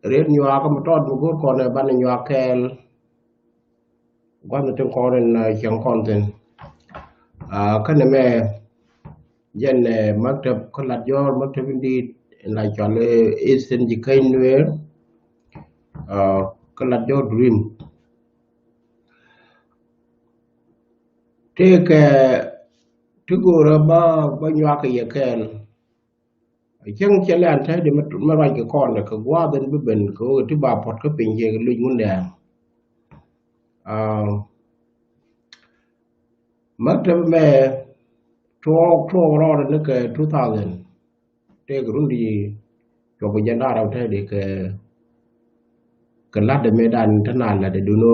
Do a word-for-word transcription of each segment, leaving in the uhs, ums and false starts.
riet nyuak mi tɔt mi go̱o̱r kɔn ɛ banɛ nyuak kɛɛl. Gua̱th tin kɔn in cieŋ kɔn thin. Kä nɛmɛ jɛn ɛ maktab kä Lat Jɔr, maktab in di̱i̱t in la cɔl ɛ Eastern Jikäny Nuer. Kä Lat Jɔr Dream. Tëëkɛ ti go̱o̱rä ba, ba nyuak kɛ yɛ kɛɛl. Cäŋ cɛ lɛ an tɛ̈di mi ruac kɛ kɔn dɛ kɛ gua̱a̱th in bi ben kɛ ɣöö ti ba puɔt kä piny ciɛ kɛ luc ŋun dɛ. Maktab mɛ tuɔɔk tuɔɔk rɔɔdɛ ni kɛ two thousand. Tëëkɛ run di cuɔp kɛ jɛn da̱ŋ rɛw tɛ̈di kɛ, kɛ la̱tdɛ mëëdan te na la̱tdɛ duno.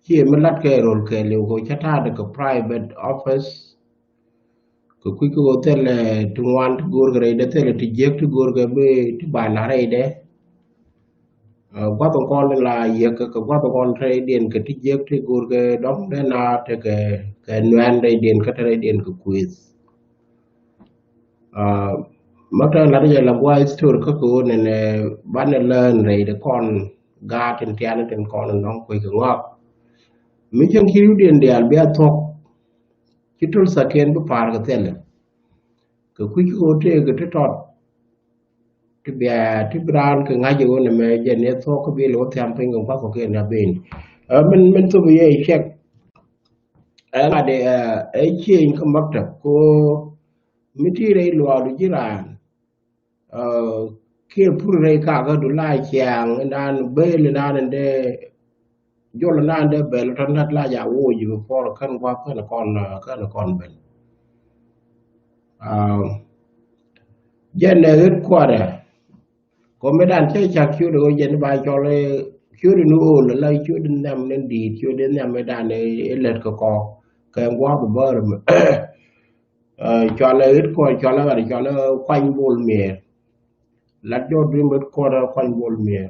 Ciɛ mi la̱t kɛ rol kɛ liw kɛ cä ta̱a̱dɛ kɛ private office. Kɛ kui̱ kɛ ɣöö thilɛ ti ŋuan ti go̱o̱rkɛ rɛydɛ, thilɛ ti jiäk ti go̱o̱rkɛ bi ti ba la̱t rɛydɛ. Gua̱th in kɔn la yiëk kɛ gua̱th in kɔn rɛydiɛn kɛ ti jiäk ti go̱o̱rkɛ dɔ̱ŋ dee na tekɛ kɛ nuɛn rɛydiɛn kä te rɛydiɛn kɛ kuëth. Mɛ tɔ̱ lat jɛ la gua̱a̱th story kä kɛ ɣöö nɛnɛ banɛ learn rɛydɛ kɔn gaat tin tiani tin kɔn in dɔ̱ŋ kuec kɛ ŋɔak. Mi cäŋ ci riwdiɛn diaal bia thuɔ̱k. Ci tul thakiɛn bi pa̱a̱r kɛ thilɛ. Kɛ kui̱ ci ɣöö tëëkɛ ti tɔt ti bia ti bi raan kɛ ŋa̱c ɛ ɣöö nɛmɛ jɛ ni thuɔ̱k kä bi lɛ wä thiam piny kɛ gua̱th kɔ̱kiɛn ni a ben. Min, min thop yɛ cɛk. Ɛ ŋa̱t ɛ cieny kä maktab ko mi ti rɛy luaak du ji̱ raan. Kiɛ pur rɛy kakä du la ciaŋ indan bel indan in dee jol indan dee bel tɔ̱ nat la ja woc bi puɔr kän gua̱th kän kɔn, kän kɔn bel. Jɛn ɛ ɣet kuɔrɛ. Kɔ mi dan cä cak ciöt ɣöö jɛn ba cɔl ciöt in ɣöl la ciöt in nhiam in di̱i̱t ciöt in nhiam in dan ɛ lät kɛ kɔ kɛ gua̱th bä rɛ mi. Cɔalɛ ɣet kuɔrɛ cɔalɛ ɣat cɔalɛ Kuany Bol Mier. Lat jɔt rim ɣet kuɔrɛ Kuany Bol Mier.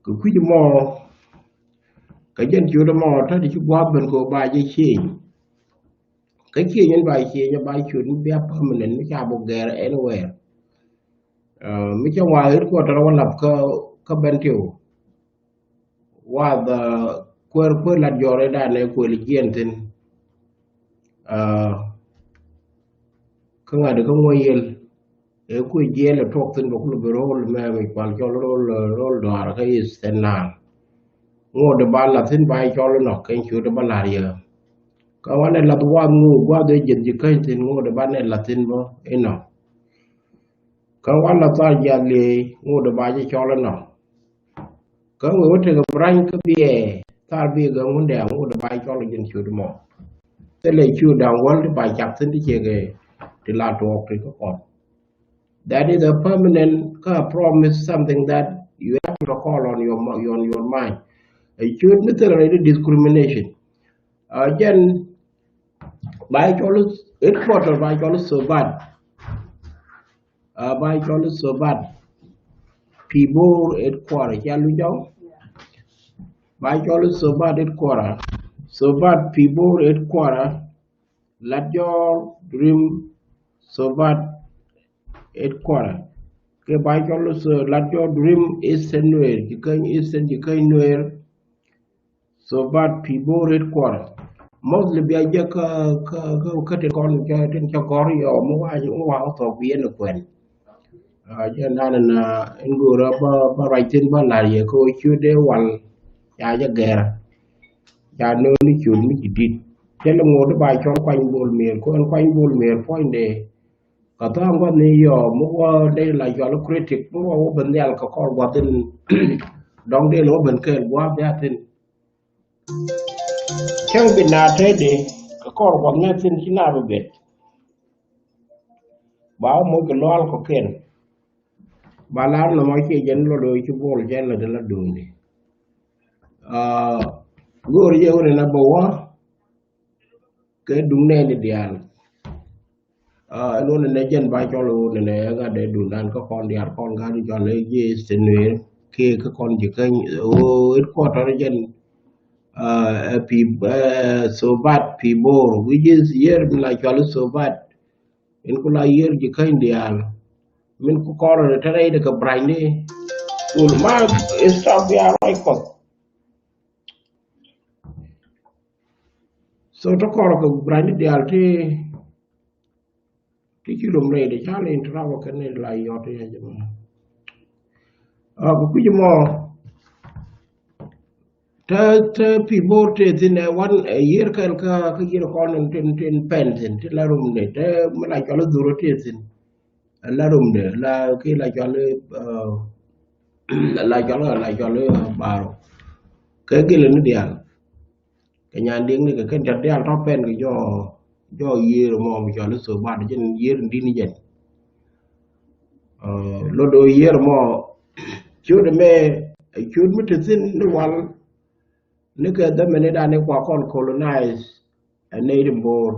Kɛ kui̱c mɔ kɛ jɛn ciöt mɔ ta̱t ci gua̱th ben kɛ ba jɛ cieny. Kä cieny in ba cieny ba ciöt mi bia permanent mi ca bok gɛr anywhere. Mi ca wa ɣet kuɔrɛ tɔrɔ wä lap kä, kä ben tiw. Wath kuer kuer lat jɔr idan ɛ kuel jiɛn thin. Kä ŋa̱t kä ŋuɔ̱c yel ɛ kuec jiɛn ɛ tuɔk thin bɛ kul bi ro̱l mɛ mi kual cɔl ro̱l, ro̱l dɔaar kä Eastern Nile. Ŋot ba lath thin ba cɔl inɔ kɛn ciöt ba la̱r yɛ. Kä wanɛ lath wath ŋot guath ɛ jiɛth ji̱ käny thin ŋot ba nɛ lath thin bä inɔ. Kä wan la thar jiath liey ŋot ba jɛ cɔl inɔ. Kä ŋot wä tekɛ brany kä biɛ thar bi gɛ ŋundɛ ŋot ba jɛ cɔl jin ciöt mɔ. Thilɛ ciöt da̱ŋ wäl ti ba cak thin ti ciɛ kɛ ti la tuɔɔk ti kä kɔn. That is a permanent kä a promise something that you have to recall on your, on your mind. Ɛ ciöt mi thilɛ rɛy di discrimination. Jɛn ba jɛ cɔl headquarter ba jɛ cɔl Sobat. Ba jɛ cɔl Sobat Pibor headquarter ca lu jɔw. Ba jɛ cɔl Sobat headquarter. Sobat Pibor headquarter. Lat jɔr rim Sobat headquarter. Kɛ ba jɛ cɔl Lat jɔr rim Eastern Nuer Jikäny, Eastern Jikäny Nuer. Sobat Pibor headquarter. Mostly bia jɛ kä, kä, kä, kä tin kɔn tin cɛ gɔr yɔ mi wa, mi wa thok bi yɛn kuɛn. Jɛ nan na in go̱o̱rä ba, ba ruac thin ba lar yɛ kä ciöt dee wal. Ca jɛ gɛr. Ca no̱o̱ni ciöt mi ji̱ dit. Cɛ lɛ ŋot ba cɔl Kuany Bol Mier ko ɛn Kuany Bol Mier puɔ̱nydɛ. Kä tha̱a̱ŋ gua̱th ni yɔ mi wä dee la cɔl critic mi wä wä ben nhial kä kɔr gua̱th in. Dɔ̱ŋ dee lɛ wä ben kɛɛl gua̱th ya thin. Cäŋ bi na tɛy di kɛ kɔr kuɔth nɛ thin ci na bi bet. Ba wä moc kɛ lual kɔ ken. Ba lar nɔmɔ ci jɛn lɔ do̱ ci bol jɛn lɔ di la duŋdi. Go̱o̱r jɛ wuni na bä wä kɛ duŋ nɛ ni diaal. Ɛn wä nɛnɛ jɛn ba cɔl wä nɛnɛ ɛ gat dee dundan kä kɔn diaal kɔn gat cɔl ɛ jiɛ Eastern Nuer kiɛ kä kɔn ji̱ käny. Ɣöö headquarter jɛn ɛ Pi, Sobat Pibor, which is here mi la cɔl Sobat. In ku la yiër ji̱ käny diaal. Min ku kɔrɛ te rɛy de kɛ brany ni. Kul ma stop ya rɔy kɔth. So te kɔrɛ kɛ brany ni dial ti ti ci rom rɛy de ca le interrupt kɛ ni la yɔt ya jɛ mɔ. Kɛ kui̱c mɔ te te Pibor te thin ɛ wan ɛ yier kɛl kä kä yier kɔn in tin tin pɛn thin ti la rom de te mi la cɔl dhuro te thin. La rom de la ki la cɔl la cɔl la cɔl baro. Kɛ gilɛ ni dial kɛ nyan diŋ ni kɛ kɛn ca dial tɔ pɛn kɛ jɔ jɔ yier mɔ mi cɔl iso bat jɛn yier in din jɛn. Lot o yier mɔ ciöt mɛ ciöt mi te thin ni wal ni kɛ dhɛmɛ ni dan ni kua kɔn colonize ɛ ney di Bor.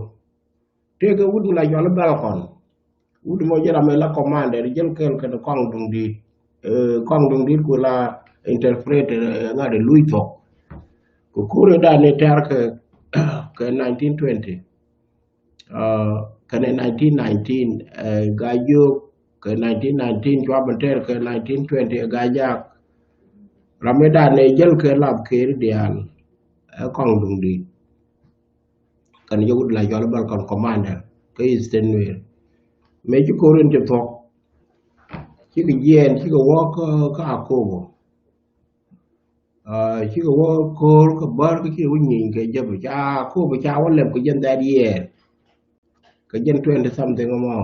Tëëkɛ wut mi la cɔl i̱ Bɛl kɔn. Wut mɔ jɛ ram ɛ la commander jɛl kɛl kɛn kɔŋ duŋ di̱i̱t. Kɔŋ duŋ di̱i̱t ku la interpreter ŋa̱t ɛ luc thok. Kɛ kur ɛ dan ni tɛr kɛ kɛ nineteen twenty. Kɛnɛ nineteen nineteen ɛ Gajiok kɛ nineteen nineteen cua bɛ tɛr kɛ nineteen twenty ɛ Gajak. Ram ɛ dan ni jɛl kɛ lap kɛɛri diaal ɛ kɔŋ duŋ di̱i̱t. Kɛn jɛ wut la cɔl i̱ Bɛl kɔn commander kä Eastern Nuer. Mëë ci ko̱r in ci thuɔ̱k cikɛ jiɛɛn cikɛ wä kä Akobo. Cikɛ wä ko̱r kä bär kä ci wä nyieeny kɛ jɛ bi ca Akobo ca wä lɛp kɛ jɛn that year. Kɛ jɛn twenty something mɔ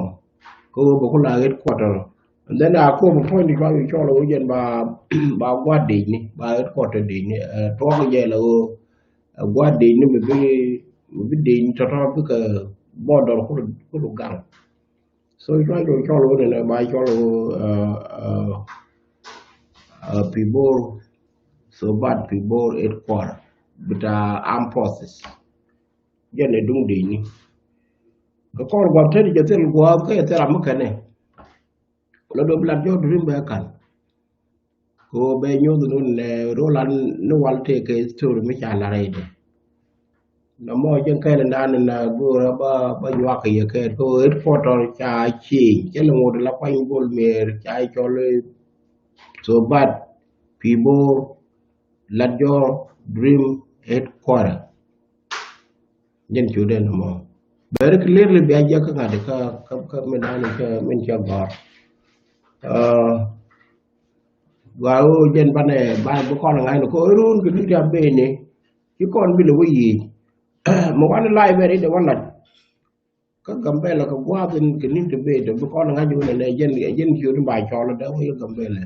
kä wä bä ku la headquarter. And then Akobo point di cua cɔl wä jɛn ba ba gua̱a̱r dec ni ba headquarter dec ni tuɔk jɛ la wä. Ɛ gua̱a̱r dec ni mi bi mi bi dec ni tɔ̱tɔ̱ bikɛ border kulu kulu gaŋ. So cua jɔ cɔl wä nɛnɛ ba cɔl wä Pibor. So bat Pibor headquarter bita armed forces. Jɛn ɛ duŋ dec ni kɛ kɔr gua̱a̱r tet jɛ thil gua̱a̱th kä jɛ thil ram mi kɛnɛ. Lɔ dop lat jɔk durin bɛ kan. Ko bɛ nyoth nun nɛ rolan ni wal tëëkɛ story mi ca la rɛydɛ. Na mɔ jɛn kɛn dan na go̱o̱rä ba ba nyuak kɛ yɛ kɛɛt ko headquarter ca change cɛ lɛ ŋot la kuany bol mer ca cɔl. So bat Pibor lat jɔk dream headquarter. Jɛn cu den mɔ very clearly bia jɛ kä ŋa̱t kä kä kä min dan cɛ min cɛ gɔr. Gua ɣöö jɛn banɛ ba bi kɔn ŋa̱cni kɔ run kɛ dutia beni ci kɔn bi lɛ wä yic. Mi wan live bɛ ri de wä lac kä Gambɛla kɛ gua̱a̱th in kɛ ni̱n ti beni bi kɔn ŋa̱c wun ɛnɛ jɛn jɛn ciöt in ba cɔl dee wä yɛ Gambɛla.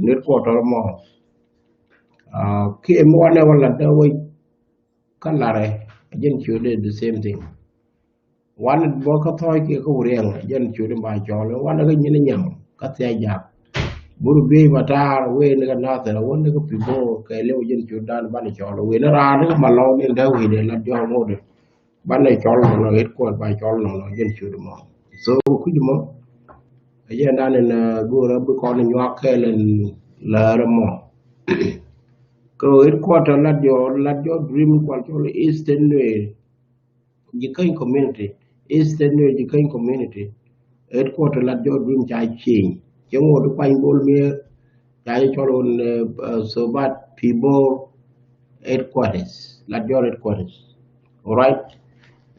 Nit kuɔtɔr mɔ kiɛ mi wanɛ wä lac dee wä kä larɛ jɛn ciöt de the same thing. Wan bä kä thɔɔc kiɛ kä wuriɛŋ jɛn ciöt in ba cɔl wan kä nyin nyam kä thiac jak. Buru biey ba taar wen kä nathir wan kä Pibor kɛ liw jɛn ciöt dan ban cɔl wen raan kä malɔw ni dee wi̱i̱ dee lat jɔk ŋot. Ban cɔl nɔnɔ ɣet kuɔt ba cɔl nɔnɔ jɛn ciöt mɔ. So kuc mɔ a jɛn dan in go̱o̱rä bi kɔn nyuak kɛɛl in läärä mɔ. Kɛ ɣet kuɔt lat jɔ lat jɔ dream kual cɔl Eastern Nuer. Jikäny community, Eastern Nuer Jikäny community. Headquarter lat jɔ dream ca change. Cɛ ŋot kuany bol mier ca jɛ cɔl wun Sobat Pibor headquarters. Lat jɔ headquarters. Alright.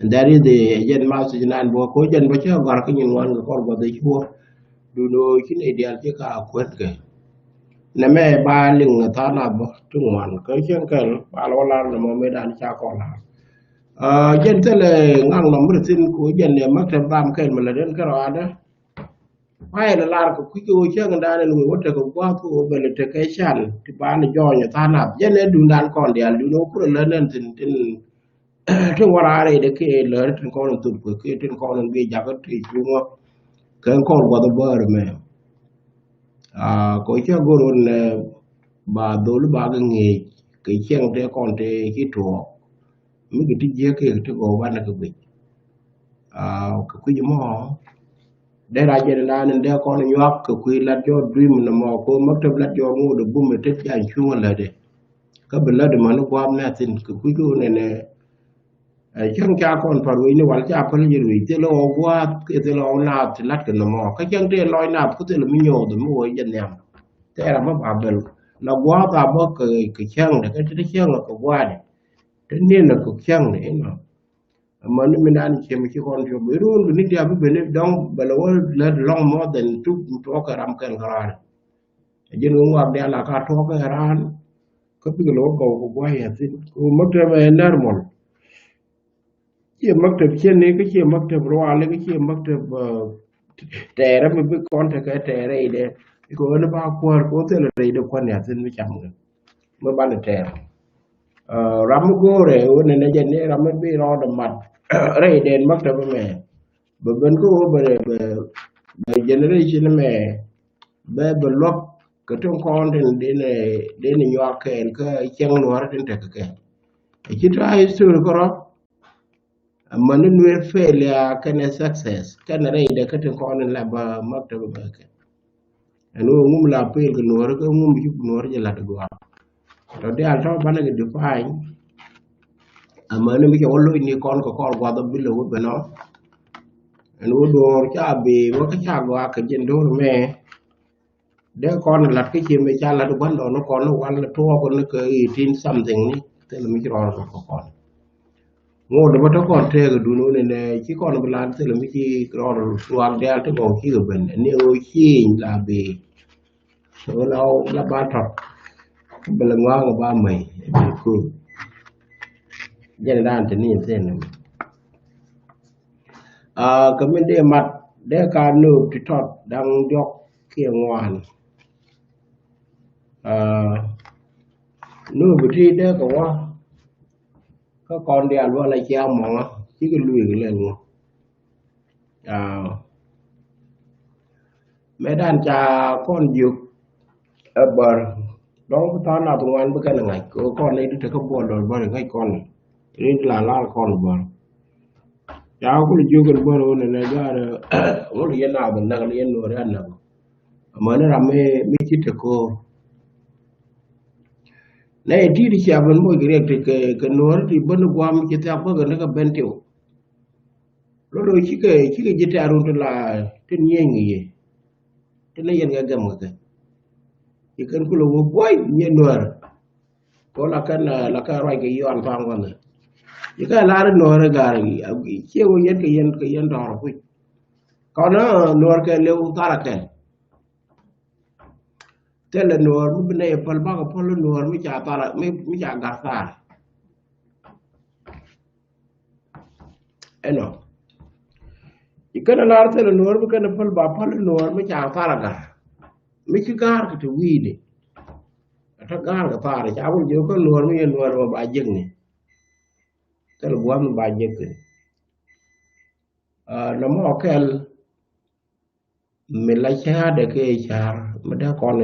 And that is the jɛn message nan bɔ ko jɛn bɔ cɛ gɔr kä nyin wan kɛ kɔr bɔ the sure. Duno cin idial cɛ ka kueth kɛ. Nɛ mɛ ba liŋ than a bɔ ti ŋuan kä cɛn kɛl ba lɔ lar nɛ mɔ mɛ dan ca kɔn lar. Jɛn thilɛ ŋaŋ nɔm mi ri thin ku jɛn ɛ maktab ram kɛl mi la den kɛ rɔadɛ. Payɛ lɛ lar kɛ kui̱c kɛ ɣöö cäŋ dan ɛn ɣöö wä tekɛ gua̱a̱th kɛ ɣöö bɛ lɛ tekɛ can ti ban jɔɔny ɛ tha̱a̱ŋ nath jɛn ɛ duundan kɔn diaal duun ɣöö kurɛ lät nɛn thin tin tin wä raar rɛydɛ kiɛ lät tin kɔn in thop kɛ kiɛ tin kɔn in bi jakä ti cuŋä. Kɛ kɔn gua̱th bäär mɛ. Kɛ cä go̱r ɣöö nɛ ba dholi ba kɛ ŋi̱i̱c kɛ cieŋ tëë kɔn tëë ci tuɔɔk. Mi kɛ ti jiäk kɛ ti gɔw banɛ kɛ guic. Kɛ kui̱c mɔ dee rac jɛ ni naan in dee kɔn nyuak kɛ kui̱ lat jɔɔr dream ni mɔ ko maktab lat jɔɔr ŋot ɛ bum ɛ tet jany cuŋ ɛ lätdɛ. Kä bi lätdɛ mani gua̱a̱p nɛ thin kɛ kui̱ kɛ wun ɛnɛ. Ɛ cäŋ ca kɔn pa̱r wecni wal ca päl ji̱ ruëc thilɛ ɣɔw gua̱a̱th kiɛ thilɛ ɣɔw naath ti la̱t kɛ nɔmɔ. Kä cäŋ tëë lɔc naath kä thilɛ mi nyooth mi wä jɛ nhiam. Thɛɛr amä ba bɛl la gua̱a̱th a bä kɛ cäŋdɛ kä ti cäŋ kɛ gua̱a̱dɛ. Te ni̱n kɛ cäŋdɛ inɔ. Amäni mi nan ciɛ mi ci kɔn tiɔp iruun kɛ ni diap bi ben dɔŋ bɛlɛ wä lät lɔŋ more than two tuɔɔk kɛ ram kɛl kɛ raan. Ɛ ji̱n ŋuak dial a ka tuɔɔk kɛ raan. Kä bikɛ lɛ wä gɔw kɛ gua̱a̱th yɛ thin kɛ wä mäk tɛmɛ normal. Ciɛ maktab ciɛ ni kä ciɛ maktab ruali kä ciɛ maktab tɛɛrɛ mi bi kɔn tekɛ tɛɛrɛ idɛ. Ikɔ ɣän ba kuäär kɛ wä thilɛ rɛydɛ kuan ya thin mi cam kɛ mi banɛ tɛɛr. Ram mi go̱o̱rɛ wä nɛ nɛ jɛ ni ram mi bi rɔɔdɛ mat rɛydɛ maktab mɛ. Bɛ ben kä wä bɛ bɛ generation mɛ bɛ bɛ luɔk kɛ tin kɔn tin denɛ denɛ nyuak kɛɛl kä cɛŋ nuɔrɛ tin tekɛ kɛ. Ɛ ci ta̱a̱ history kärɔ. Amäni nuer failure kɛnɛ success kɛnɛ rɛydɛ kä tin kɔn in la ba maktab bɛ kɛ. Ɛn ɣöö ŋum la pil kɛ nuɔ̱ɔ̱ri kä ŋum ci nuɔ̱ɔ̱ri jɛ la̱t duaar. Tɔ diaal tɔ banɛ kɛ define. Amäni mi cɛ wä loc ni kɔn kɛ kɔr guath ɔ bilɛ wä ben ɔ. Ɛn ɣöö duɔ̱ɔ̱r ca bi wä kä ca gɔaa kɛ jɛn do̱r mɛ. Dee kɔn la̱t kä ciɛ mɛ ca la̱t gua̱n dɔɔn kɔn wal tuɔɔk ni kɛ eighteen something ni thilɛ mi ci rɔɔr kɛ kɔn. Ŋot bä te kɔn tëëk dun wun inɛ ci kɔn bi lat thilɛ mi ci rɔɔd ruak diaal ti gɔw cikɛ ben ni ɣöö cieny la bi. So la la ba tɔt bi lɛ ŋuaŋ ba mäy bi kuny. Jɛn dan ti ni thin ni. Aa kɛ min dee mat dee ka nööp ti tɔt daŋ diɔk kiɛ ŋuan. Aa nööp ti dee kɛ wä. Kä kɔn diaal bä la cia mɔŋä cikɛ lueek lɛl ŋɔ. Aa mëë dan ca kɔn jiök ɛ bär dɔ̱ŋ bi tha̱a̱ŋ nath ŋuan bi kɛn ŋa̱c kɛ kɔn ni ti tekä buɔl dɔl bär ŋa̱c kɔn ni ti la lar kɔn bär. Ca kul jiök ɛn bär wun ɛn ɛ jɔarɛ wun yɛn nath bi näk ni yɛn nuɔri a näk. Amäni ram mi mi ci te ko̱o̱r. Nɛ yɛ ti̱i̱t cia ben moc kɛ riɛk ti kɛ kɛ nuɔ̱ɔ̱ri ti ben guam ci thiak bäkɛ ni kɛ ben tiw. Lot ro cikɛ cikɛ ji̱ tɛ̈r run ti la ti nyieny kɛ yɛ. Ti ni yɛn kɛ gɛm kɛ kɛ ci kɛn kulɛ wä buɔy nyieny nuɔ̱ɔ̱r. Ko la kɛn la kɛn ruac kɛ yuan pa̱a̱ŋ kɔn ci kɛn lar nuɔ̱ɔ̱ri ga̱r ciɛ wä yɛn kɛ yɛn kɛ yɛn tɔ̱ɔ̱r kuc. Kɔn nuɔ̱ɔ̱r kɛ lëw tharɛ kɛn. Thilɛ nuɔ̱ɔ̱r mi bi nɛy päl bakɛ päl nuɔ̱ɔ̱r mi ca thar mi mi ca gat thar. Ɛnɔ ci kɛn lar thilɛ nuɔ̱ɔ̱r mi kɛn päl ba päl nuɔ̱ɔ̱r mi ca thar gat. Mi ci ga̱a̱r kɛ te wi̱i̱dɛ. Ɛ te ga̱a̱r kɛ thar ca wun jiök kä nuɔ̱ɔ̱r mi yɛ nuɔ̱ɔ̱r mi ba jiäkni. Thilɛ gua̱a̱th mi ba jiäkni. Nɔmɔ kɛl mi la cäätdɛ kɛ ca̱r mi dee kɔn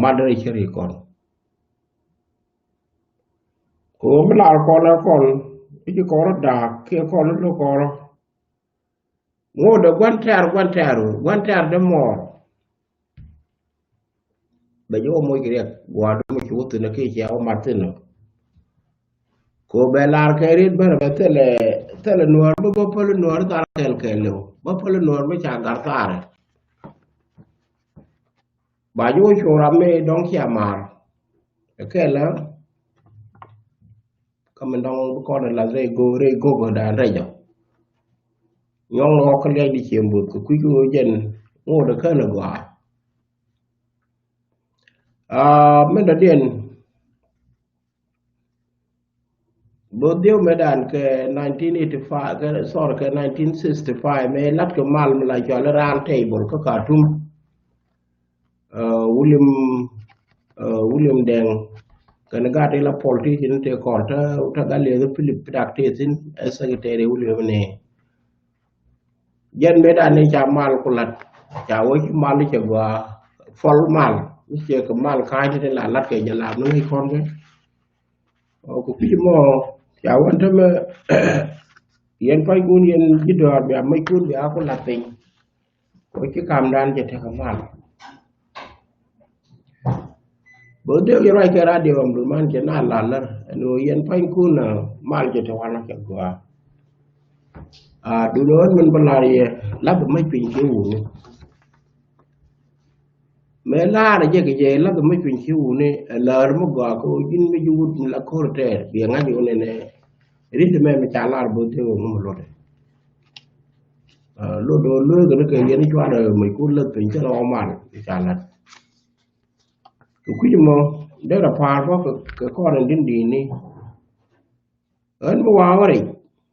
mat rɛy cä ri kɔn. Kɛ ɣöö mi lar kɔn ɛ kɔn i̱ ci kɔn rɔ da̱a̱k kiɛ kɔn rɔ lo̱k kɔn rɔ. Ŋot dee gua̱n tɛ̈r gua̱n tɛ̈r gua̱n tɛ̈r dee mɔɔr. Bɛ jɛ wä moc kɛ riɛk gua̱a̱r dee moc ci wä thi̱n ɛ kiɛ cia wä mat thi̱n ɔ. Ko bɛ lar kɛ rit bärɛ bɛ thilɛ thilɛ nuɔ̱ɔ̱r bä bä päl nuɔ̱ɔ̱r thar kɛl kɛl liw bä päl nuɔ̱ɔ̱r bä ca gar tharɛ. Ba ji̱ wä cu ram mi dɔ̱ŋ cia mar. Ɛ kɛl kä mi dɔ̱ŋ bi kɔn ɛ lath rɛy go̱o̱k rɛy go̱o̱k dan rɛy jɔ. Nyɔŋ ni ɣɔk kä liac di ciem buth kɛ kui̱ kɛ ɣöö jɛn ŋot ɛ kän ɛ gɔaa. Aa mi dɔ̱diɛn. Both dhieu mëë dan kɛ nineteen eighty five kɛ sorry kɛ nineteen sixty five mëë lat kɛ mal mi la cɔal round table kä Khartoum. William William Deng kɛn gat ila politician te kɔr te te gat lieth Philip Dak te thin as secretary William ni. Jɛn mëë dan ni ca mal ku lat ca wä ci mal cɛ gɔaa fɔl mal mi cɛ kɛ mal ka̱a̱c ti la lat kɛ jɛ la mi ŋäc kɔn kɛ. Kɛ kui̱c mɔ ca wän tämɛ yɛn pa̱nykun yɛn ji̱ dɔ̱a̱r bia mäckun bia ku lath piny. Kɛ ci kamdan jɛ tekɛ mal. Bä dee jɛ ruac kɛ radio am du man cɛ na lar lar ɛn ɣöö yɛn pa̱nykun, ah, mal jɛ te wal kɛ gɔaa. Ah, duundɛ ɣän min bä lar yɛ lath mäc piny kiɛ wuni. Mëë lar jɛ kɛ jɛ lath mäc piny kiɛ wuni, ɛ lar mi gɔaa kɛ ɣöö ji̱n mi ji̱ wut mi la ko̱r tɛɛr biɛ ŋa̱c wuni nɛ. Rit mɛ mi ca lar bä dee wä ŋum luɔtɛ. Ah, luɔt ɣöö lueekɛ ni kɛ yɛn cuarɛ mäc kun lath piny cä rɔ mal mi ca lar. Kɛ kui̱c mɔ derɛ pa̱a̱r bä kɛ, kɛ kɔn in di̱n di̱i̱ni. Ɣän mi wa̱a̱ wä rɛc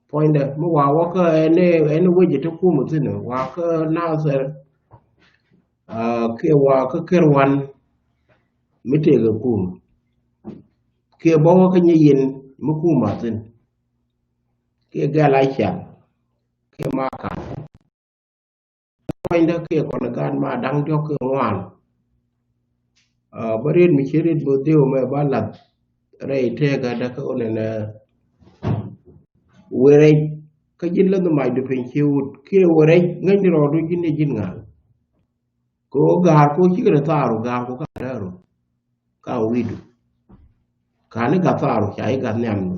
puɔ̱nydɛ mi wa̱a̱ wä kä ɛn, ɛn wec ɛ te kumɛ thi̱n wa̱a̱ kä Nathɛr, ah, kiɛ wa̱a̱ kä Kɛr Wan mi tëëkɛ kumɛ. Kiɛ bä wä kä Nyiyin mi kumɛ a thi̱n. Kiɛ Gɛl a ciaŋ kiɛ Makan. Puɔ̱nydä kiɛ kɔn gaat ma da̱ŋ diɔ̱k kiɛ ŋuan. Ah, bä riet mi ci riet bä dhieu mɛ ba lath rɛy tëëkä dä kä ɣöö nɛnɛ. Wee rɛc kä ji̱n läth macdu piny ci wut kiɛ wee rɛc ŋäcni rɔɔdu ji̱n i̱ ji̱n ŋa̱l. Kɛ ɣöö ga̱a̱r kɛ ɣöö cikɛ rɛ thaaru ga̱a̱r kɛ ɣöö ka dääru. Ka wi̱i̱du. Ka̱n i̱ ga̱ thaaru ca i̱ ga̱ nhiamdu.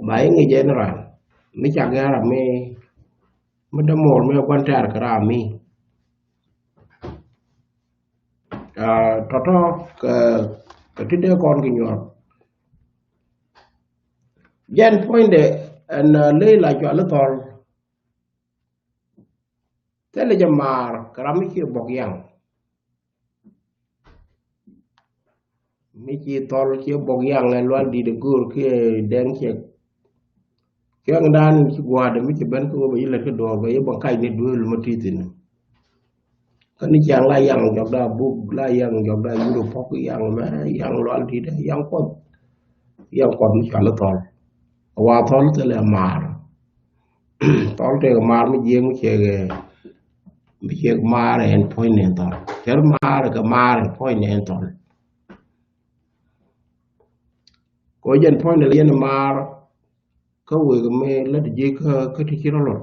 Ba i̱ ŋi̱c ɛn raan mi ca gɛ̱r ram mi, mi dämuɔɔr mi ɛ gua̱n tɛ̈r kɛ ram mi. Ah, tɔ̱tɔ̱ kɛ, kɛ ti dee kɔn kɛ nyuɔ̱th. Jɛn puɔ̱nydɛ ɛn, ah, ley la cual i̱ thɔl. Thilɛ jɛ maar kɛ ram mi ciɛ bɔk yaŋ. Mi ci thɔl ci bɔk yaŋ ɛ lual di̱t ɛ go̱o̱r kiɛ dɛŋ ciɛk. Ciɛŋdan ci gua̱a̱dɛ mi ci ben kä ɣöö bɛ yi lät kä duɔ̱ɔ̱r bɛ yi bɛ kac ni duel ma ti̱thi̱n. Kä ni ciaŋ la yaŋ jɔkda buk la yaŋ jɔkda yut ɛ pɔk yaŋ mɛ yaŋ lual di̱t ɛ yaŋ kuɔth. Yaŋ kuɔth mi cual i̱ thɔl. Wa thɔl thilɛ maar. Thɔl tëëkɛ maar mi jiɛk mi ciɛk, mi ciɛk maar ɛn puɔ̱ny nɛn thɔl. Cär maar kɛ maar ɛn puɔ̱ny nɛn thɔl. Kɛ ɣöö jɛn puɔ̱ny nɛn yɛn maar kä wek mi lät ji̱ kä, kä ti ci rɔ luɔt.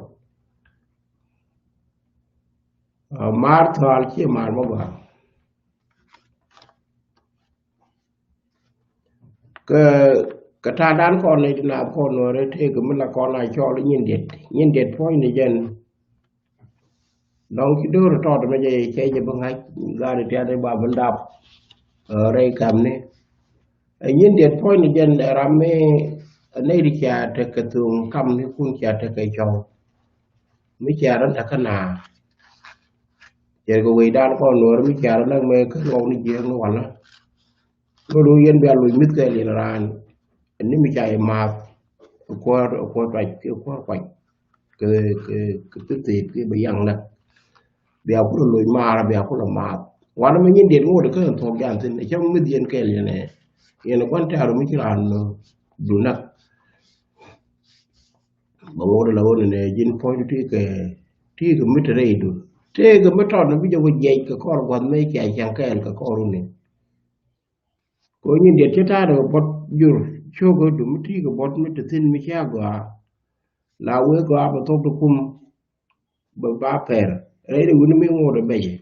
Ah, maar thɔal ciɛ maar mɔ gɔaa. Kɛ, kɛ ta̱a̱dan kɔn nɛy ti naath kɔn Nuäärɛ tëëkɛ mi la kɔn a cɔɔl nyin diet. Nyin diet puɔ̱ny ni jɛn. Dɔ̱ŋ ci do̱r tɔɔt mɛ jɛ cɛ jɛ bi ŋa̱c gaari tiat i̱ ba bi dap. Ɛ, rɛy kamni. Ɛ, nyin diet puɔ̱ny ni jɛn ɛ ram mi ɛ nɛy ti cia tekɛ tho̱o̱ŋ kamni kun cia tekɛ cɔw. Mi cia rɔ tekɛ naar. Cɛ kɛ wecdan kɔn Nuäärɛ mi cia rɔ näk mɛ kä ŋɔw ni jiääk ni walä. Ŋot ɣöö yɛn bia loc mi̱th kɛɛl yɛn raan. Ɛn ni mi ca yɛ maath. Ɛ kuäär, ɛ kuäär tuac, ɛ kuäär kuac. Kɛ, kɛ, kɛ thithit kɛ bɛ yaŋ näk. Bia kulɛ loc maar, bia kulɛ maath. Wanɛ mi nyin diet ŋot kä ɛn thuɔ̱k jan thi̱n. Ɛ cä mi̱th yɛn kɛɛl yɛn ɛ. Yɛn ɛ gua̱n tɛ̈r mi ci raan, ɛ, du näk. Bɛ ŋot la ɣöö nɛ ji̱n puɔ̱nydu ti kɛ, ti kɛ mi te rɛydu. Tëëkɛ mi tɔt ni bi jɛ wä jiɛc kɛ kɔr gua̱th mi cia cäŋ kɛɛl kɛ kɔr wuni. Kɛ ɣöö nyin diet cä ta̱a̱dɛ kɛ buɔt jur cio̱kä du mi ti̱i̱ kɛ buɔt mi te thi̱n mi cia gɔaa. La wee gɔaa bɛ thok ti kum bɛ ba pɛr. Rɛy de wi̱ni mi ŋo̱o̱dɛ bɛcɛ.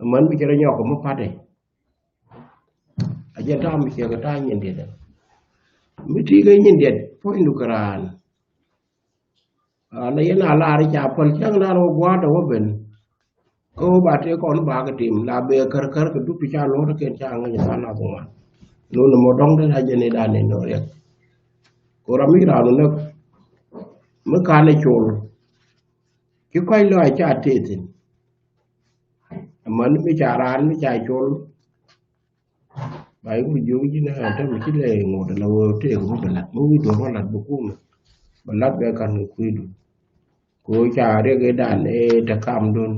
Amäni mi cɛ rɔ nyɔk kɛ mi pa̱tɛ. A jɛ ta̱a̱ mi ciɛ kɛ ta̱a̱ nyin diet. Mi ti̱i̱ kɛ nyin diet puɔ̱nydu kɛ raan. A, la yɛn a lar i̱ ca päl cäŋ dan wä gua̱a̱r dɛ wä ben. Kä wä ba tëë kɔn ba kɛ tim la bɛ kär kär kɛ dup ti ca luɔ̱t kɛn ca ŋäc than a thuŋan. Nun mɔ dɔ̱ŋ den a jɛ ni dan ni nɔ riɛk. Ko ram mi raan wä näk mi kan ɛ col. Ci kɔc lɔac ca tëë thi̱n. Amäni mi ca raan mi ca col. Ba i̱ wur jiök ji̱n ɛ te mi ci lɛ ŋot la wee tëëk mi bɛ lat mi wi̱i̱ duɔ̱ɔ̱r wä lat bɛ kumɛ. Bɛ lat bɛ kan kɛ kui̱du. Kɛ ɣöö ca riɛk i̱ dan ëë te kamdun.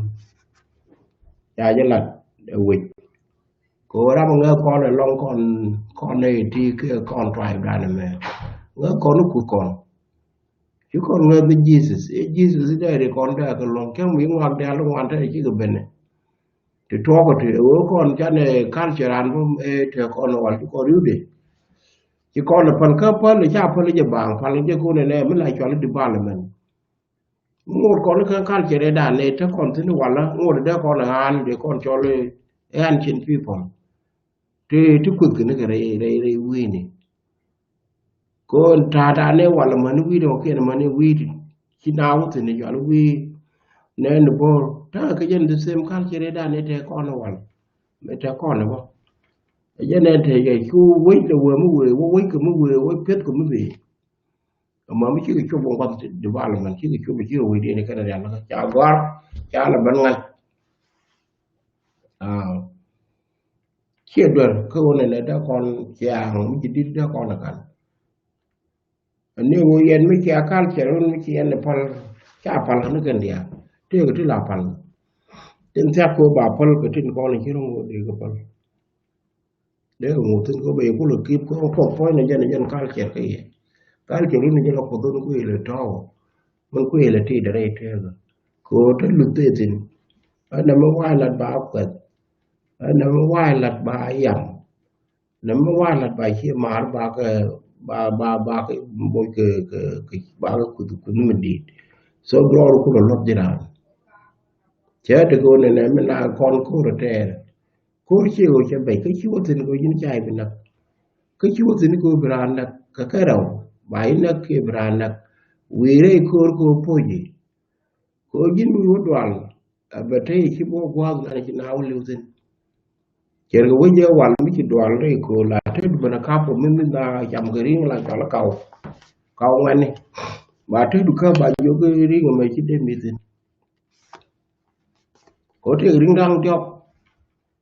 Ca jɛ lat ɛ wec. Kɛ ɣöö ram ŋäk kɔn ɛ lɔŋ kɔn, kɔn ɛ ti kɛ kɔn tuay dan ɛmɛ. Ŋäk kɔn i̱ kuth kɔn. Ci kɔn ŋäth ni Jesus. I̱ Jesus i̱ dee ri kɔn dee kɛ luɔ̱ŋ. Cäŋ mi ŋuak dee a luɔ̱ŋ wan te cikɛ ben ɛ. Ti tuɔɔk ti ɣöö kɔn canɛ culture an bä ëë te kɔn wal ti kɔn riwdɛ. Ci kɔn lɛ päl kä päl ca päl jɛ baŋ päl jɛ kun ɛ nɛ mi la cɔl development. Ŋot kɔn kä culture ɛ dan ëë te kɔn thin walä ŋot dee kɔn ɛ ɣa̱a̱n dee kɔn cɔl ɛ Ɛ ancient people. Ti, ti kueth kɛ ni kɛ rɛy, rɛy, rɛy wi̱i̱ni. Kɛ ɣöö ta̱a̱ ta̱a̱ ni wal amäni wi̱i̱ dɔ̱ŋ kiɛn amäni wi̱i̱ ti ci na wä thi̱n i̱ cɔal i̱ wi̱i̱ nɛɛni bo̱o̱r. Ta̱a̱ kɛ jɛn the same culture ëëdan ëë te kɔn i̱ wal. Mëë te kɔn i̱ bä. Ɛ jɛn ɛn te jɛ cu wec lɛ wee mi wee, wä wec kɛ mi wee, wä piɛth kɛ mi wee. Ɛmɔ mi cikɛ cop in gua̱th development, cikɛ cop in cikɛ wecdiɛn in kɛn rial ca gɔ̱a̱r, ca lɛ ben ŋa̱c. Ciɛ duer kä ɣöö nɛnɛ dee kɔn ciaŋ mi ci di̱t dee kɔn ɛ ka̱n. Ani ɣöö yɛn mi cia culture wun mi ci yɛn ɛ päl, ca päl ni kɛn diaal. Tëëkɛ ti la päl. Tin thiak kɛ ɣöö ba päl kɛ tin kɔn in ci ro̱ŋ ɣöö dee kɛ päl. Dee kɛ ŋot thi̱n kɛ ɣöö bɛ yɛ kulɛ kip kɛ ɣöö puɔth puɔ̱ny ni jɛn, jɛn culture kɛ yɛ. Culture wun ni jɛn la kuoth wun kuëë lɛ tɔ̱ɔ̱k. Wun kuëë lɛ ti dee rɛy tëëkɛ. Kɛ ɣöö te luth tëë thi̱n. Ɛn nɛmɛ wa̱a̱ lat ba kuɛth. Ɛn nɛmɛ wa̱a̱ lat ba yam. Nɛmɛ wa̱a̱ lat ba cie maar ba kɛ, ba, ba, ba kɛ boc kɛ, kɛ, kɛ, ba kɛ kuth, kuth mi di̱i̱t. So duɔɔr kulɛ luɔth ji̱ raan. Cɛ tekɛ ɣöö nɛnɛ mi na kɔn ko̱r tɛɛr. Ko̱r ciɛ ɣöö cɛ bɛc, kä ci wä thi̱n kɛ ɣöö ji̱n ca bi näk. Kä ci wä thi̱n kɛ ɣöö bi raan näk, kɛ kɛ rɛw, ba ji̱ näk kiɛ bi raan näk. Wi̱i̱ rɛy ko̱r kɛ ɣöö po̱ci. Kɛ ɣöö ji̱n mi wä dual, ɛ bɛ te ci bä gua̱a̱th nani ci na wä li̱w thi̱n. Cɛr kɛ wec jɛ wal mi ci dual rɛy ko̱r la te du ben a kap kɛ mi mi na cam kɛ ri̱ŋ la cɔl a kaw. Kaw ŋuɛni. Ba te du käp ba jiök ri̱ŋ ɛmɛ ci dee mi̱th thi̱n. Kɛ ɣöö tëëkɛ ri̱ŋ da̱ŋ diɔ̱k.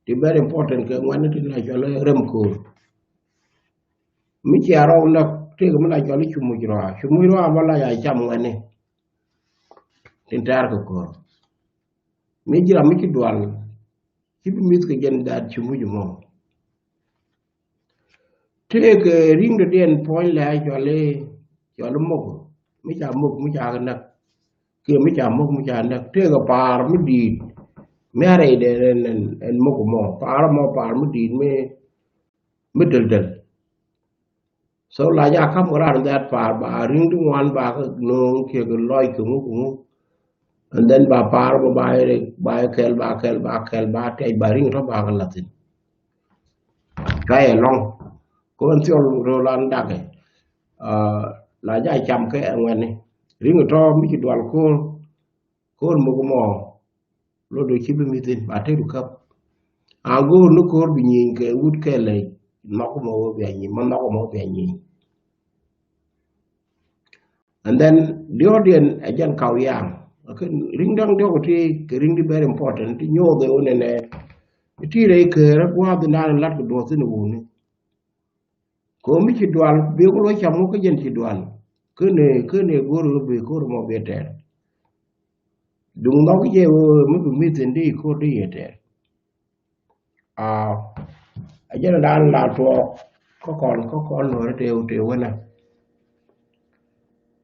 Ti very important kɛ ŋuɛni ti la cɔl a rɛm ko̱r. Mi cia rɔw näk tëëkɛ mi la cɔl a cumuc rɔa. Cumuc rɔa bä la ca cam ŋuɛni. Tin tɛ̈r kɛ ko̱r. Mi ji̱ ram mi ci dual. Ci bi mi̱th kɛ jɛn that cumuc mɔ. Tëëkɛ ri̱ŋ dɔ̱diɛn puɔ̱ny lɛ cɔal i̱, cɔal i̱ mok. Mi ca mok, mi ca kɛ näk. Kiɛ mi ca mok, mi ca näk. Tëëkɛ pa̱a̱r mi di̱i̱t. Mi a rɛy dɛ ɛn, ɛn, ɛn mok mɔ. Pa̱a̱r mɔ, pa̱a̱r mi di̱i̱t mi, mi däl däl. So la ja kam kɛ ran that pa̱a̱r ba ri̱ŋ ti ŋuan ba kɛ no̱o̱ŋ kiɛ kɛ lɔc kɛ ŋu kɛ ŋu. And then ba pa̱a̱r ba, ba, ba kɛl, ba kɛl, ba kɛl, ba tɛc, ba ri̱ŋ tɔ̱ ba kɛ la̱thi̱n. Ka yɛ lɔ̱ŋ. Kɛ ɣän thiɔl rɔ lan dakɛ. Ah, la ja cam kɛ ɛ ŋuɛni. Ri̱ŋ tɔ̱ mi ci dual ko̱r. Ko̱r muk mɔ. Lot do ci bi mi̱thin, ba te du käp. A go̱o̱r ni ko̱r bi nyieny kɛ wut kɛl lɛ nhɔk mɔ wä bia nyieny, ma nhɔk mɔ wä bia nyieny. And then diɔ̱ɔ̱diɛn ɛ jɛn kaw yaŋ. Lakin ri̱ŋ da̱ŋ diɔ̱k ti kɛ ri̱ŋ di very important ti nyoth ɛ wä nɛnɛ. Ti rɛy kɛɛrä gua̱a̱th in da̱a̱n in lat kɛ duɔ̱ɔ̱th in wuni. Kɛ ɣöö mi ci dual, bi ku luɔc cam ŋu kä jɛn ci dual. Kä nɛ, kä nɛ go̱o̱r ɣöö bi ko̱r mɔ bi tɛɛr. Duŋ nhɔk jɛ ɣöö mi bi mi̱th in di ko̱r di yɛ tɛɛr. Aa, a jɛn dan la tuɔɔk kä kɔn, kä kɔn nuɔ̱ɔ̱ri tëë, tëë wänä.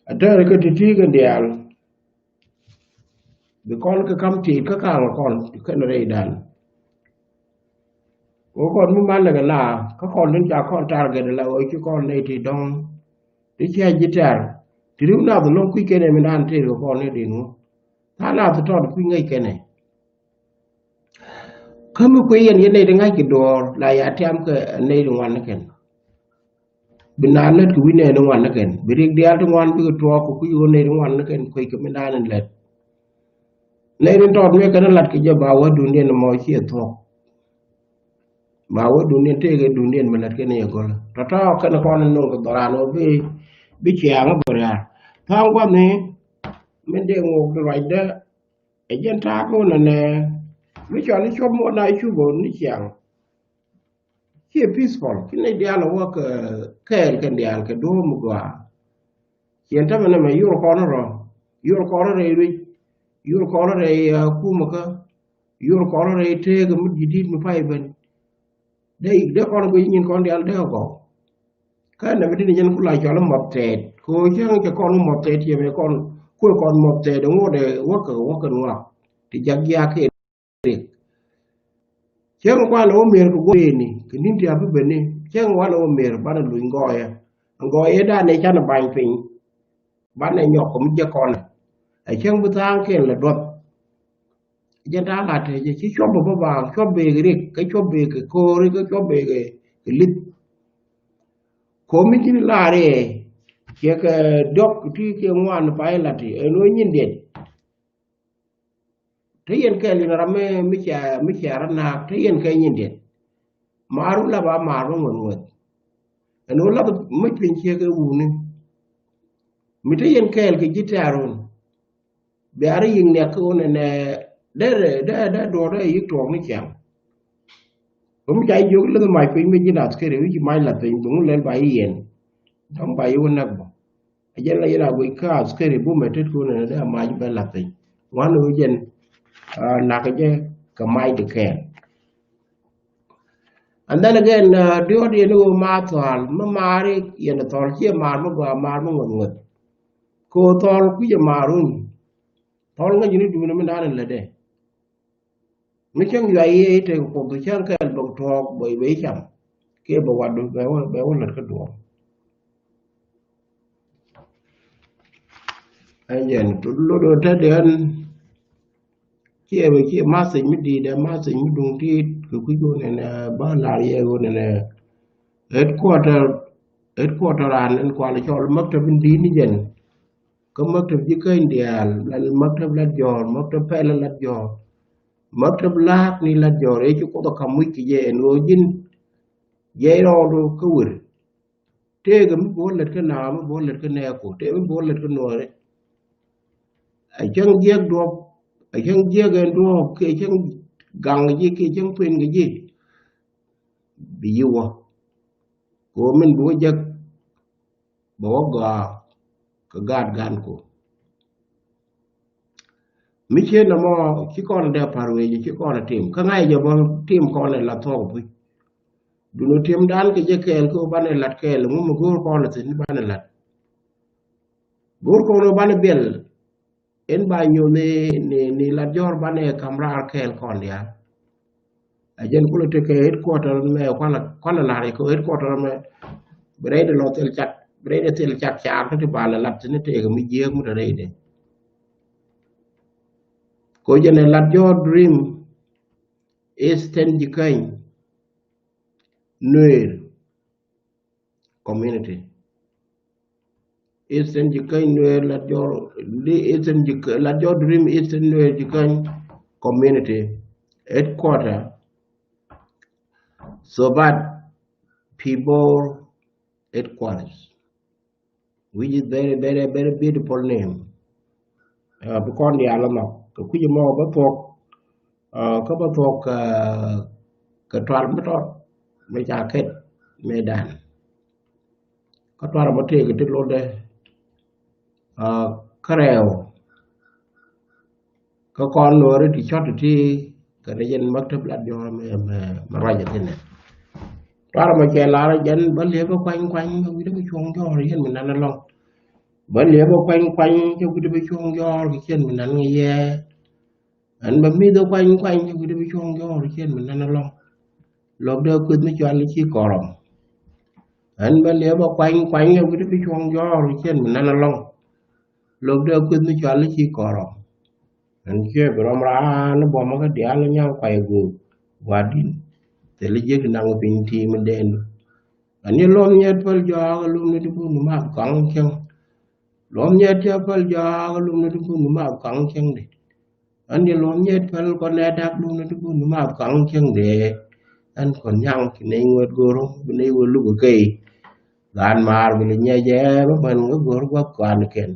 A tɛɛr kä ti̱ti̱ kɛn diaal. Bi kɔn kɛ kam ti̱i̱t kä ka̱a̱ŋ kɔn kɛn rɛydan. Wä kɔn mi malɛ kɛ la kä kɔn tin ca kɔn target la wä ci kɔn nɛy ti dɔ̱ŋ. Ti cia ji̱ tɛr ti ri̱w nath lo̱ŋ kui̱ kɛn ɛ mi naan tëër kɛ kɔn ni din wä. Tha̱a̱ŋ nath tɔt kui̱ ŋäc kɛn ɛ. Kä mi kui̱ yɛn yɛn nɛy ti ŋa̱c kɛ duɔ̱ɔ̱r la ya tiam kɛ nɛy ti ŋuan ni kɛn. Bi naan lät kɛ wi̱c nɛy ti ŋuan ni kɛn. Bi rik diaal ti ŋuan bikɛ tuɔɔk kɛ kui̱ ɣöö nɛy ti ŋuan ni kɛn kui̱ kɛ mi naan in lät. Nɛy tin tɔt mi kɛn lat kɛ jɛ ba wä duundiɛn mɔ ciɛ thuɔ̱k. Ba wä duundiɛn tëëkɛ duundiɛn mi lät kɛn yɛ gɔl. Tɔ̱tɔ̱ kɛn kɔn in nuŋ kɛ dhɔran wä bi, bi ciaŋ bä riaar. Tha̱a̱ŋ gua̱thni min dee ŋuɔk di ruacdä. Ɛ jɛn ta̱a̱ kɛ wä nɛnɛ mi cɔal i̱ cuɔp muɔt na i̱ cup ɣöö ni ciaŋ. Ciɛ peaceful, ci nɛy diaal ɛ wä kɛ kɛɛl kɛn diaal kɛ duɔ̱ɔ̱p mi gɔaa. Ciɛn tämɛ nɛmɛ yor kɔn rɔ, yor kɔn rɛy ruec, yor kɔn rɛy, ah, kumä kä, yor kɔn rɛy tëëkɛ mi ji̱ di̱t mi pay ben. Dee, dee kɔn guic nyin kɔn diaal dee kɛ gɔw. Kä nɛmɛ ti ni jɛn ku la cɔl i̱ mɔth tɛɛt. Kɛ ɣöö cäŋ cɛ kɔn i̱ mɔth tɛɛt ciɛ mɛ kɔn kuɛ kɔn mɔth tɛɛt ŋot ɛ wäkɛ wäkɛ ŋuak. Ti jak jiak kiɛ rik. Cäŋ kuan ɛ wä mier kɛ guɔ ni kɛ ni̱n ti a bi ben ni. Cäŋ kuan ɛ wä mier banɛ luny gɔɔyɛ. Gɔɔyɛ dan ɛ canɛ bany piny. Banɛ nyɔk kɛ mi jɛ kɔnɛ. Ɛ cäŋ bi tha̱a̱ŋ kiɛn lɛ duɔth. Jɛn ta̱a̱ lat tëë jɛ ci cuɔp bä bä baaŋ, cuɔp bee kɛ rik, kä cuɔp bee kɛ ko̱o̱ri, kä cuɔp bee kɛ, kɛ lith. Ko̱o̱m mi ji̱n lar i̱ ciɛ kɛ diɔ̱k ti kiɛ ŋuan pay lat i̱ ɛn ɣöö nyindiɛn. Te yɛn kɛɛl in ram mi, mi cia, mi cia rɔ naak, te yɛn kɛ nyindiɛn. Maaru la ba maar mi ŋuɛth ŋuɛth. Ɛn ɣöö lath mi piny ciek ɛ wuni. Mi te yɛn kɛɛl kɛ ji̱ tɛ̈r wun. Bia rɔ yi̱k niak kä wun ɛnɛ dee, dee, dee duɔ̱ɔ̱r dee yi̱k tuɔɔk ni ciaŋ. Rum ca jiök läth mac piny mi ji̱n askeri wi̱c mac lath piny bi ŋun lɛl ba yi yɛn. Dɔ̱ŋ ba yi wä näk bä. A jɛn la yɛn a guic kä askeri bumɛ tet kun ɛn dee a mac bɛ lath piny. Ŋuan wi jɛn, ah, nak jɛ kɛ mac di kɛɛl. And then again, ah, diɔt yɛn wi ma thɔal, ma maari yɛn thɔl ciɛ maar ma gɔaa maar ma ŋuɔth ŋuɔth. Ko thɔl kui̱c a maar wun. Thɔl ŋäc ni duuni mi naan in lɛ dee. Mi cäŋ yuay yee i̱ tek Kuoth cäŋ kɛɛl bɛ tuɔɔk bɛ, bɛ cam. Kiɛ bɛ watdu bɛ wä, bɛ wä lät kä duɔ̱ɔ̱r. Ɛn jɛn lot ɔ te diɛn. Ciɛ bɛ ciɛ message mi di̱i̱t ɛ message mi duŋ ti̱i̱t kɛ kui̱c wä nɛnɛ ba lar yɛ wä nɛnɛ. Headquarter, headquarter an ɛn kual cɔl maktab in di̱i̱t ni jɛn. Kä maktab ji̱ käny diaal, la maktab Latjɔɔr, maktab pɛl Latjɔɔr, maktab la̱a̱k ni Latjɔɔr, ëë ci Kuoth ɛ ka̱m wi̱c kɛ jɛ ɛn ɣöö ji̱n jiɛc rɔɔdu kä wër. Tëëkɛ mi bi wä lät kä naath, mi bi wä lät kä nɛɛku, tëëkɛ mi bi wä lät kä nuɔɔri. A cäŋ jiäk duɔ̱ɔ̱p, a cäŋ jiäk ɛn duɔ̱ɔ̱p, kiɛ cäŋ gaŋ ji̱, kiɛ cäŋ pen kɛ ji̱. Bi yi wä. Kɛ ɣöö min bi wä jek bɛ wä gɔaa kɛ gaat ganku. Mi ciet nɔmɔ ci kɔn dee pa̱r wec, ci kɔn tim. Kä ŋa̱c jɛ bä tim kɔn ɛ la thuɔk puc. Duno timdan kɛ jɛ kɛɛl kä banɛ lat kɛɛl, ŋu mi go̱o̱r kɔn ɛ thi̱n banɛ lat. Go̱o̱r kɔn ɛ banɛ biɛl. Ɛn ba nyuth ni, ni, ni Latjɔɔr banɛ kam raar kɛɛl kɔn diaal. A jɛn kulɛ tekɛ headquarter mɛ kualɛ, kualɛ lar ikɔ headquarter mɛ. Bi rɛy de lɔ thil cak, bi rɛy de thil cak caar kä ti ba lɛ lat tini tekɛ mi jiääk mi te rɛy de. Ko jɛn ɛ Latjɔɔr Dream Eastern Jikäny Nuer community. Eastern Jikäny Nuer Latjɔɔr, li Eastern Jik-, Latjɔɔr Dream Eastern Nuer Jikäny community headquarter. So bad people headquarters, which is very, very, very beautiful name. Ɛ, bi kɔn diaal ɛ nhɔk kɛ kui̱c ɛmɔ bä thuɔ̱k. Ɛ, kä bä thuɔ̱k, ɛ, kɛ tuar mi tɔt mi ca ket mi dan. Kä tuar mi tëëk ti lotdɛ. Ɛ, kä rɛw. Kä kɔn nuɔri ti cɔt ti kɛ rɛy jɛn maktab Latjɔɔr mi, mi, mi ruac ɛ thi̱n ɛ. Tuar mi cɛ lar jɛn bä liep bä kuany kuany bä wi̱dɛ bä cuɔ̱ŋ jɔɔr yɛn mi nan ɛlɔ̱ŋ. Bä liep bä kuany kuany cɛ wi̱dɛ bä cuɔ̱ŋ jɔɔr kɛ ciɛn mi nan ŋi̱ yɛ. Ɛn bä mi̱th bä kuany kuany cɛ wi̱dɛ bä cuɔ̱ŋ jɔɔr kɛ ciɛn mi nan ɛlɔ̱ŋ. Lo̱k dee kueth mi cɔal i̱ ci kɔrɔm. Ɛn bä liep bä kuany kuany cɛ wi̱dɛ bä cuɔ̱ŋ jɔɔr kɛ ciɛn mi nan ɛlɔ̱ŋ. Lo̱k dee kueth mi cɔal i̱ ci kɔrɔm. Ɛn ciɛ bi rɔm raan ni buɔmä kä diaal ni nyaŋ kuay guur. Gua̱di̱n. Thil jiäk ti naŋ piny ti mi den. Ani luɔm nyɛt päl jɔak a lum ni ti bun ni math kɔaŋ cäŋ. Luɔm nyɛt cä päl jɔak a lum ni ti bun ni math kɔaŋ cäŋ di. Ani luɔm nyɛt päl kɔn nɛ dak lum ni ti bun ni math kɔaŋ cäŋ di. Ɛn kɔn nyaŋ ki nɛy ŋuɛt go̱r bi nɛy wä luk kɛ kɛy. Gaat maar bi li nyɛ jɛ bä män ŋä go̱r gua̱th kɔan kɛn.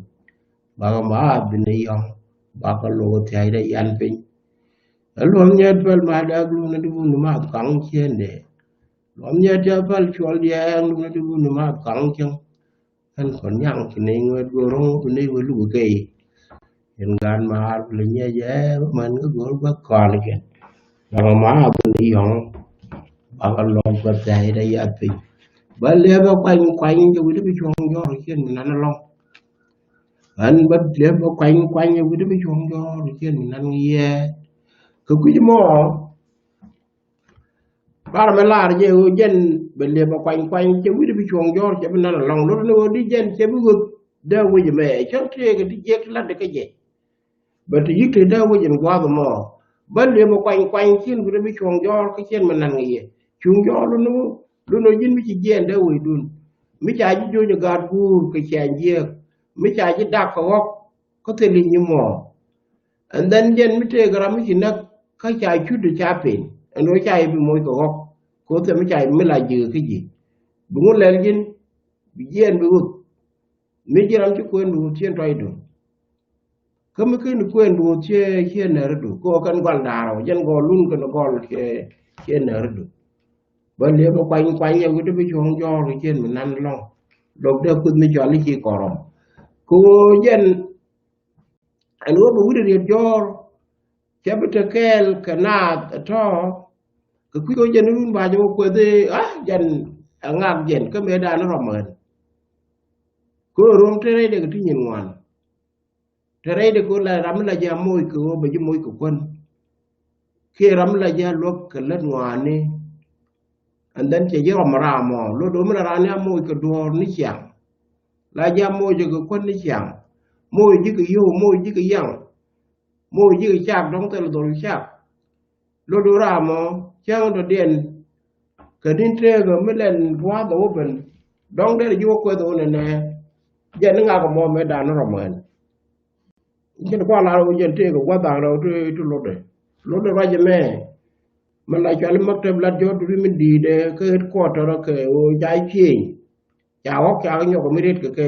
Bakɔ maath bi nɛy yɔ̱ŋ bakɔ lok thia̱cdɛ yan piny. Ɛ luɔm nyɛt päl ma dak lum ni ti bun ni math kɔaŋ cäŋ di. Luɔm nyɛt cä päl cuɔl diɛɛŋ lum ni ti bun ni math kɔaŋ cäŋ. Ɛn kɔn nyaŋ ci nɛy ŋuɛt go̱r ro̱ŋ bi nɛy wä luk kɛ kɛy. Ɛn gaat maar bi lɛ nyɛ jɛ bä män kä go̱r gua̱th kɔn kɛn. Dɔ̱ŋ ma bi nɛy yɔ̱ŋ. Bakɔ lɔk gua̱th thia̱cdɛ yath piny. Bä liɛpɛ kuany kuany jɛ wi̱cdɛ bi cuɔ̱ŋ jɔɔr ciɛn mi nan ɛlɔ̱ŋ. Ɛn bä liɛpɛ kuany kuany jɛ wi̱cdɛ bi cuɔ̱ŋ jɔɔr ciɛn mi nan yɛ. Kɛ kui̱c mɔ. Bar mɛ lar jɛ ɣöö jɛn bɛ liɛpɛ kuany kuany cɛ wi̱cdɛ bi cuɔ̱ŋ jɔɔr cɛ bi nan ɛlɔ̱ŋ lot ni ɣöö di jɛn cɛ bi ɣöth dee wec mɛ cä tëëkɛ ti jiɛk ti lat di kä jɛ. Bɛ ti yi̱k ti dee wec in gua̱a̱th ɛmɔ. Bä liep ɛ kuany kuany cin bi rɛ bi cuɔ̱ŋ jɔɔr kä cin mi nan ŋi̱ yɛ. Cuŋ jɔɔr lun ni wä lun ni wä ji̱n mi ci jiɛn dee wecdun. Mi ca ji̱ jo̱ny ɛ gaat guur kɛ ciaŋ jiääk. Mi ca ji̱ dak kɛ ɣɔ̱k kä thil i̱ nyi muɔɔr. And then jɛn mi tëëk ram mi ci näk kä ca cut ɛ ca piny ɛn ɣöö ca i̱ bi moc kɛ ɣɔ̱k. Kɛ ɣöö thil mi ca mi la ji̱ kä ji̱. Bi ŋun lɛl ji̱n bi jiɛn bi ɣöth. Mi ji̱ ram ci kuën bi ɣöth ciën tɔcdu. Kä mi ken kuën bi ɣöth cië cië nɛridu kɛ ɣöö kɛn gual da̱a̱r ɔ jɛn gɔɔl lun kɛn gɔɔl cië cië nɛridu. Bä liep ɛ kuany kuany ɛ wi̱cdɛ bi cuɔ̱ŋ jɔɔr kɛ ciën mi nan lɔ̱ŋ. Lok dee kuth mi cɔal i̱ ci kɔrɔm. Kɛ ɣöö jɛn ɛn ɣöö bɛ wi̱cdɛ riet jɔɔr. Cɛ bi te kɛɛl kɛ naath ɛ tɔ̱. Kɛ kui̱ ɣöö jɛn run ba jɛ wä kueth i̱ ah jɛn ɛ ŋak jɛn kä mëëdan rɔm ɣän. Kɛ ɣöö ruɔ̱ŋ te rɛydɛ kɛ ti nyin ŋuan. Te rɛydɛ kɛ ɣöö la ram mi la ji̱ a moc kɛ ɣöö bɛ ji̱ moc kɛ kuän. Kiɛ ram mi la ji̱ a luäk kɛ lät ŋɔaani. And then cɛ ji̱ rɔm ram ɔ lot ɣöö mi la raan ni a moc kɛ duɔ̱ɔ̱r ni ciaŋ. La ji̱ a moc kɛ kuän ni ciaŋ. Moc ji̱ kɛ yio̱w moc ji̱ kɛ yaŋ. Moc ji̱ kɛ cak dɔ̱ŋ thil dhol cak. Lot ɣöö ram ɔ cäŋ dɔ̱diɛn. Kɛ ni̱n tëëkɛ mi lɛn ruath ɛ wä ben. Dɔ̱ŋ derɛ ji̱ wä kueth ɣöö nɛnɛ. Jɛn ni ŋak ɛmɔ mëë dan ni rɔm ɣän. Jɛn kua̱r lar ɣöö jɛn tëëkɛ gua̱th da̱a̱n rɛw ti ti lotdɛ. Lotdɛ ruac ɛmɛ. Mɛ la cuali maktab lat jɔ̱ɔ̱t duri mi di̱i̱dɛ kä headquarter kɛ ɣöö ca cieny. Ca ɣɔ̱k ca kɛ nyɔk mi riet kɛ kɛ.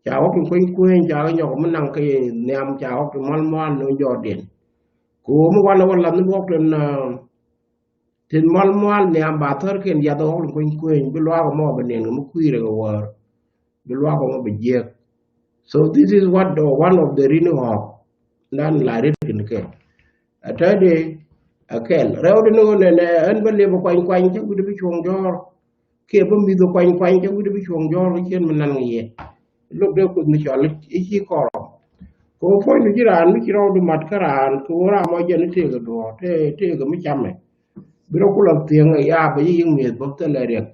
Ca ɣɔ̱k ti kueny kueny ca kɛ nyɔk mi naŋ kɛ nhiam ca ɣɔ̱k ti mual mual ni jɔɔtdiɛn. Kɛ ɣöö mi wanɛ wä lath ni ɣɔ̱k tin tin mual mual nhiam ba thär kiɛn yath ɣɔ̱k ti kueny kueny bi luaak ɛmɔ bɛ niɛn kɛ mi kui̱rɛ kɛ wäär. Bi luaak ɣɔ̱k bɛ jiɛk. So this is what the, one of the reason of nan la riet kɛn kɛ. A tɛ̈dɛ a kɛl rɛwdɛ ni ɣöö nɛnɛ ɣän bä liep a kuany kuany cä wi̱cdɛ bi cuɔ̱ŋ jɔ̱ɔ̱r. Kiɛ bä mi̱th a kuany kuany cä wi̱cdɛ bi cuɔ̱ŋ jɔ̱ɔ̱r kɛ ciën mi nan ŋi̱ yɛ. Lo̱k dee kuoth mi cɔal i̱ ci kɔrɔ. Kɛ ɣöö puɔ̱nydu ji̱ raan mi ci rɔɔdu mat kä raan kɛ ɣöö ram mɔ jɛn i̱ tëëkɛ duɔ̱ɔ̱r tëëkɛ mi camɛ. Bi rɔ kulɔ thiëŋ ɛ yaap bɛ ji̱ yi̱k mi̱eth bä thilɛ riɛk.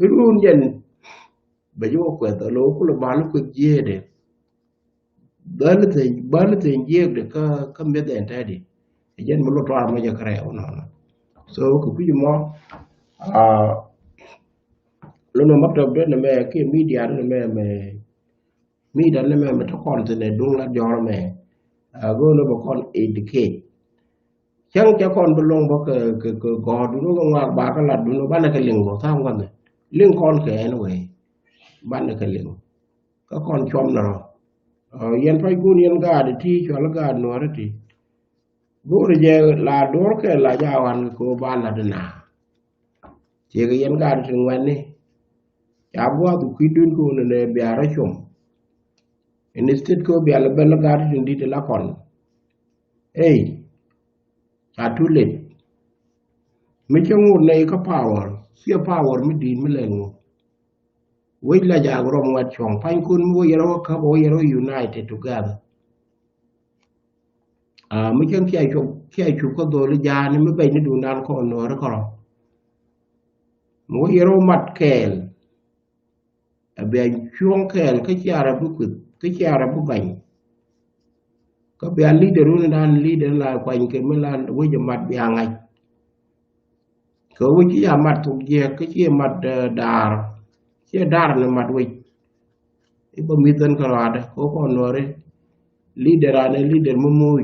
I̱ ruun jɛn bɛ ji̱ wä kuɛth alo kulɛ bal kueth jiëëdɛ. Bäl thieny bäl thieny jiëëkdɛ kä kä mi̱eth ɛn tɛ̈di. Ɛ jɛn mi lot tuaar mɔ jɛ kärɛ wä nɔnɔ. So kɛ kui̱c mɔ aa lo̱n wä maktab dee nɛ mɛ kiɛ media dee nɛ mɛ mɛ media dee nɛ mɛ mɛ te kɔn thin ɛ duŋ la jɔr mɛ. Aa go̱o̱n wä bɛ kɔn educate. Cäŋ cɛ kɔn bi lo̱ŋ bä kɛ kɛ kɛ gɔ̱r dun wä ŋuak ba kä lat dun wä banɛ kɛ liŋ bä tha̱a̱ŋ wanɛ liŋ kɔn kɛ ɛn wee banɛ kɛ liŋ. Kä kɔn cuɔm ni rɔ yɛn pac gun yɛn gaat ti cual gaat nuɔri ti. Go̱o̱ri jɛ la duɔr kɛ la ja wan kɛ kɛ ba lat na. Ciɛ kɛ yɛn gaat ti ŋuɛni ca guath kui̱ dun kɛ wun nɛ bia rɔ cuɔm. Instead kɛ wä bia lɛ bɛl gaat ti dit la kɔn. Ey ca too late. Mi cä ŋot nɛy kä power ciɛ power mi di̱i̱t mi lɛl ŋot. Wec la jaak rɔm ŋuɛt cuɔ̱ŋ panykun mi wä yɛrɛ wä käp wä yɛrɛ wä united together. Aa mi cäŋ kiɛ cup kiɛ cup kä dholi jaani mi bɛc ni duundan kɔn nuɔri kärɔ. Mi wä yɛrɛ wä mat kɛɛl. A bia cuɔ̱ŋ kɛɛl kä ciara bi kuith kä ciara bi bany. Kä bia leader wun dan leader la kuany kɛ mi la wec a mat bia ŋa̱c. Kɛ wec ci ya mat thok jiɛk kä ci mat daar. Ci daar ni mat wec. I̱ bä mith ɛn kä ruaadɛ kɛ wä kɔn nuɔri. Leader anɛ leader mi moc.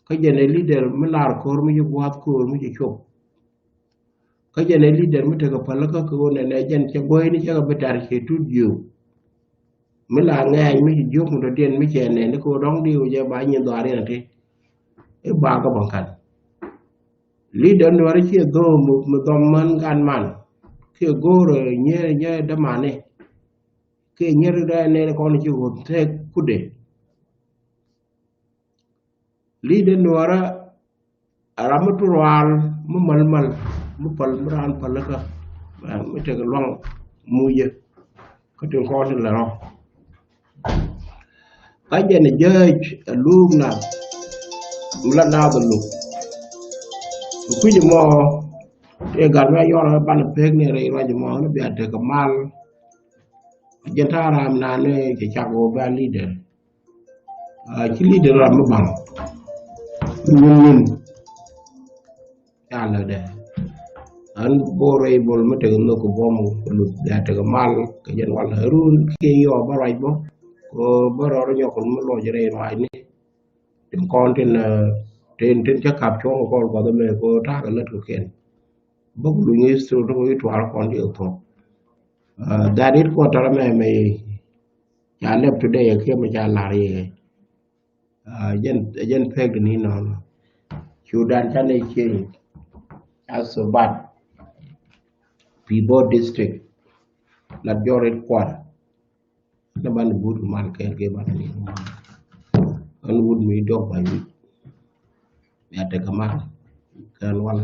Kä jɛn ɛ leader mi lar ko̱r mi ci gua̱a̱th ko̱r mi ci cop. Kä jɛn ɛ leader mi tekɛ päl kä kɛ ɣöö nɛnɛ jɛn cɛ guäyni cɛ kɛ bi tar cɛ tut jiök. Mi la ŋɛɛny mi ci jiök mi dɔ̱diɛn mi cɛ nɛn ni kɛ ɣöö dɔ̱ŋ di wä jɛ ba nyin dhɔaar in ati. I̱ ba kɛ bäŋ ka̱n. Leader nuɔri ciɛ dho̱o̱m mi dhɔm män gan man kiɛ go̱o̱r nyɛ nyɛ dämani. Kiɛ nyɛ ri dee nɛn kɔn ci ɣöth tɛk kudɛ. Leader nuɔrä a ram mi turual mi mal mal mi pal mi raan pal kä mi tek luaŋ mucä kä tin kɔn tin lɛ rɔ. Kä jɛn jäc a luk na mi la na bä luk. Kui̱c mɔ tëë gat mi a yɔr ban pek ni rɛy ruac mɔ ni bia tek mal. Jɛn ta̱a̱ ram nani cɛ cak wä ba leader. Ci leader ram mi baŋ. Min min. Ca lɛ dɛ. An bor rɛy bol mi tek nhök kɛ buɔm kɛ luth bia tek mal kɛ jɛn wal Harun kiɛ yɔ bä ruac bä. Kɛ bä rɔr nyɔk mi lɔc rɛy ruac ni. Tin kɔn tin, eh, tin, tin cä kap cuɔ̱ŋ kɔn kuɔth ɛmɛ kɛ ta̱a̱ kɛ lät kɛ kɛn. Bä kɛ luny history ti kɛ tuar kɔn ti kɛ thuɔk. Ah, that it quarter ɛmɛ mɛ ca lɛp today kiɛ mɛ ca lar yɛ. Ah, jɛn, jɛn pek ni nɔnɔ. Sudan ca nɛ change. Asobat. Pibor district. La jɔr it quarter. Ni ban but mal kɛɛl kɛ ban ni. An wut mi dɔk ba yut. Ya tek mal. Kɛɛl wal.